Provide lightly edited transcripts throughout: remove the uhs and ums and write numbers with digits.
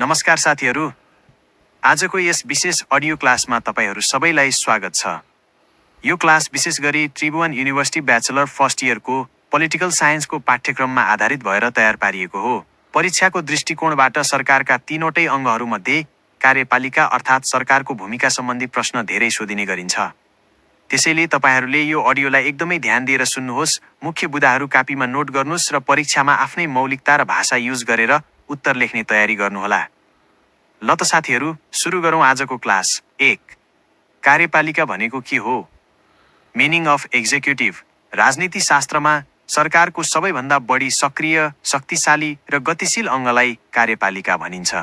नमस्कार साथीहरू, आजको यस विशेष अडियो क्लासमा तपाईहरू सबैलाई स्वागत छ। यो क्लास विशेष गरी त्रिभुवन युनिभर्सिटी ब्याचलर फर्स्ट इयरको पोलिटिकल साइन्सको पाठ्यक्रममा आधारित भएर तयार पारिएको हो। परीक्षाको दृष्टिकोणबाट सरकारका तीनवटै अङ्गहरूमध्ये कार्यपालिका अर्थात् सरकारको भूमिका सम्बन्धी प्रश्न धेरै सोधिने गरिन्छ। त्यसैले तपाईहरूले यो अडियोलाई एकदमै ध्यान दिएर सुन्नुहोस्, मुख्य बुदाहरू कापीमा नोट गर्नुहोस् र परीक्षामा आफ्नै मौलिकता र भाषा युज गरेर उत्तर लेख्ने तयारी गर्नुहोला। ल त साथीहरू, सुरु गरौँ आजको क्लास। 1. कार्यपालिका भनेको के हो? Meaning of executive. राजनीति शास्त्रमा सरकारको सबैभन्दा बढी सक्रिय, शक्तिशाली र गतिशील अङ्गलाई कार्यपालिका भनिन्छ।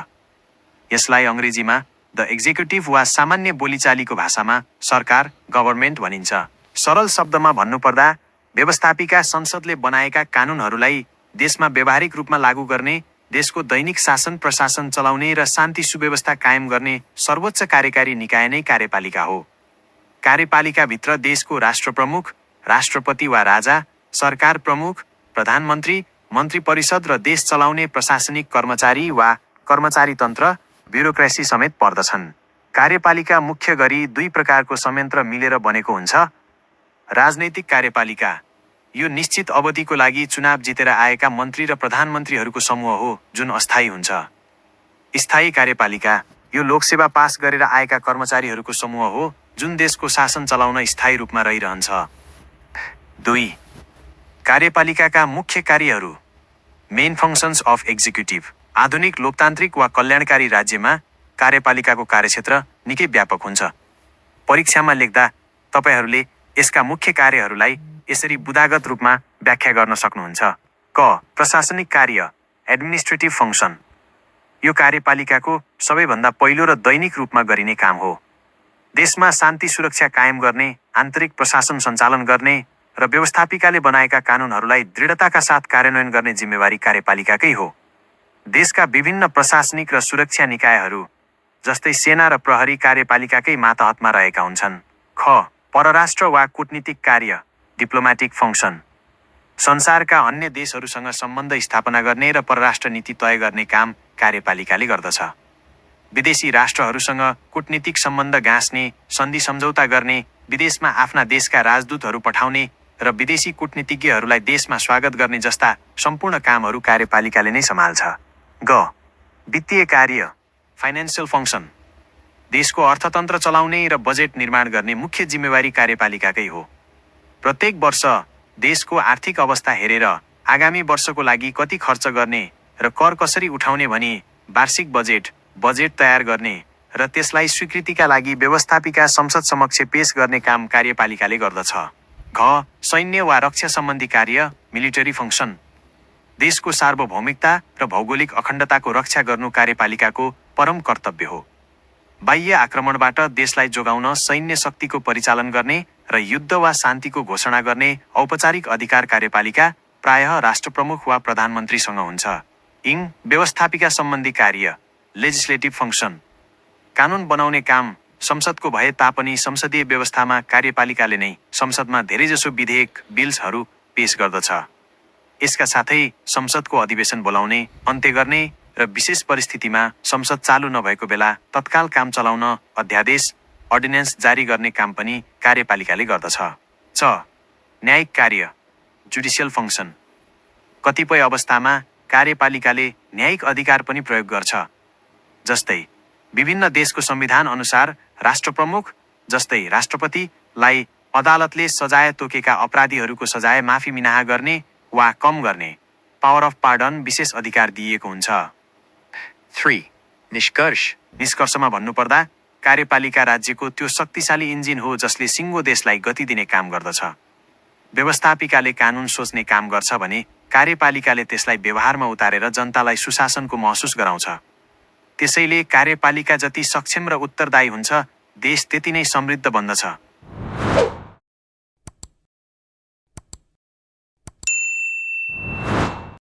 यसलाई अङ्ग्रेजीमा द एक्जिक्युटिभ वा सामान्य बोलीचालीको भाषामा सरकार, गभर्मेन्ट भनिन्छ। सरल शब्दमा भन्नुपर्दा व्यवस्थापिका संसदले बनाएका कानुनहरूलाई देशमा व्यावहारिक रूपमा लागू गर्ने, देशको दैनिक शासन प्रशासन चलाउने र शान्ति सुव्यवस्था कायम गर्ने सर्वोच्च कार्यकारी निकाय नै कार्यपालिका हो। कार्यपालिकाभित्र देशको राष्ट्रप्रमुख, राष्ट्रपति वा राजा, सरकार प्रमुख, प्रधानमन्त्री, मन्त्री परिषद र देश चलाउने प्रशासनिक कर्मचारी वा कर्मचारी तन्त्र, ब्युरोक्रेसी समेत पर्दछन्। कार्यपालिका मुख्य गरी दुई प्रकारको संयन्त्र मिलेर बनेको हुन्छ। राजनैतिक कार्यपालिका यो निश्चित अवधिको लागि चुनाव जितेर आएका मन्त्री र प्रधानमन्त्रीहरूको समूह हो, जुन अस्थायी हुन्छ। स्थायी कार्यपालिका यो लोकसेवा पास गरेर आएका कर्मचारीहरूको समूह हो, जुन देशको शासन चलाउन स्थायी रूपमा रहिरहन्छ। 2. कार्यपालिकाका मुख्य कार्यहरू। Main functions of executive. आधुनिक लोकतान्त्रिक वा कल्याणकारी राज्यमा कार्यपालिकाको कार्यक्षेत्र निकै व्यापक हुन्छ। परीक्षामा लेख्दा तपाईहरूले यसका मुख्य कार्यहरूलाई यसरी बुदागत रूपमा व्याख्या गर्न सक्नुहुन्छ। क. प्रशासनिक कार्य, एडमिनिस्ट्रेटिभ फङ्सन। यो कार्यपालिकाको सबैभन्दा पहिलो र दैनिक रूपमा गरिने काम हो। देशमा शान्ति सुरक्षा कायम गर्ने, आन्तरिक प्रशासन सञ्चालन गर्ने र व्यवस्थापिकाले बनाएका कानुनहरूलाई दृढताका साथ कार्यान्वयन गर्ने जिम्मेवारी कार्यपालिकाकै हो। देशका विभिन्न प्रशासनिक र सुरक्षा निकायहरू जस्तै सेना र प्रहरी कार्यपालिकाकै मातहतमा रहेका हुन्छन्। ख. परराष्ट्र वा कूटनीतिक कार्य, डिप्लोमेटिक फङ्सन। संसारका अन्य देशहरूसँग सम्बन्ध स्थापना गर्ने र परराष्ट्र नीति तय गर्ने काम कार्यपालिकाले गर्दछ। विदेशी राष्ट्रहरूसँग कूटनीतिक सम्बन्ध गाँस्ने, सन्धि सम्झौता गर्ने, विदेशमा आफ्ना देशका राजदूतहरू पठाउने र विदेशी कूटनीतिज्ञहरूलाई देशमा स्वागत गर्ने जस्ता सम्पूर्ण कामहरू कार्यपालिकाले नै सम्हाल्छ। ग. वित्तीय कार्य, फाइनेन्सियल फङ्सन। देशको अर्थतन्त्र चलाउने र बजेट निर्माण गर्ने मुख्य जिम्मेवारी कार्यपालिकाकै हो। प्रत्येक वर्ष देशको आर्थिक अवस्था हेरेर आगामी वर्षको लागि कति खर्च गर्ने र कर कसरी उठाउने भनी वार्षिक बजेट तयार गर्ने र त्यसलाई स्वीकृतिका लागि व्यवस्थापिका संसद समक्ष पेश गर्ने काम कार्यपालिकाले गर्दछ। घ. सैन्य वा रक्षा सम्बन्धी कार्य, मिलिटरी फङ्सन। देशको सार्वभौमिकता र भौगोलिक अखण्डताको रक्षा गर्नु कार्यपालिकाको परम कर्तव्य हो। बाह्य आक्रमणबाट देशलाई जोगाउन सैन्य शक्तिको परिचालन गर्ने र युद्ध वा शान्तिको घोषणा गर्ने औपचारिक अधिकार कार्यपालिका प्रायः राष्ट्रप्रमुख वा प्रधानमन्त्रीसँग हुन्छ। इङ. व्यवस्थापिका सम्बन्धी कार्य, लेजिस्लेटिभ फङ्सन। कानुन बनाउने काम संसदको भए तापनि संसदीय व्यवस्थामा कार्यपालिकाले नै संसदमा धेरैजसो विधेयक, बिल्सहरू पेश गर्दछ। यसका साथै संसदको अधिवेशन बोलाउने, अन्त्य गर्ने र विशेष परिस्थितिमा संसद चालु नभएको बेला तत्काल काम चलाउन अध्यादेश, अर्डिनेन्स जारी गर्ने काम पनि कार्यपालिकाले गर्दछ। च. न्यायिक कार्य, जुडिसियल फङ्सन। कतिपय अवस्थामा कार्यपालिकाले न्यायिक अधिकार पनि प्रयोग गर्छ। जस्तै विभिन्न देशको संविधान अनुसार राष्ट्रप्रमुख जस्तै राष्ट्रपतिलाई अदालतले सजाय तोकेका अपराधीहरूको सजाय माफी मिनाहा गर्ने वा कम गर्ने पावर अफ पार्डन विशेष अधिकार दिइएको हुन्छ। 3. निष्कर्ष। निष्कर्षमा भन्नुपर्दा कार्यपालिका राज्यको त्यो शक्तिशाली इन्जिन हो जसले सिङ्गो देशलाई गति दिने काम गर्दछ। व्यवस्थापिकाले कानुन सोच्ने काम गर्छ भने कार्यपालिकाले त्यसलाई व्यवहारमा उतारेर जनतालाई सुशासनको महसुस गराउँछ। त्यसैले कार्यपालिका जति सक्षम र उत्तरदायी हुन्छ, देश त्यति नै समृद्ध बन्दछ।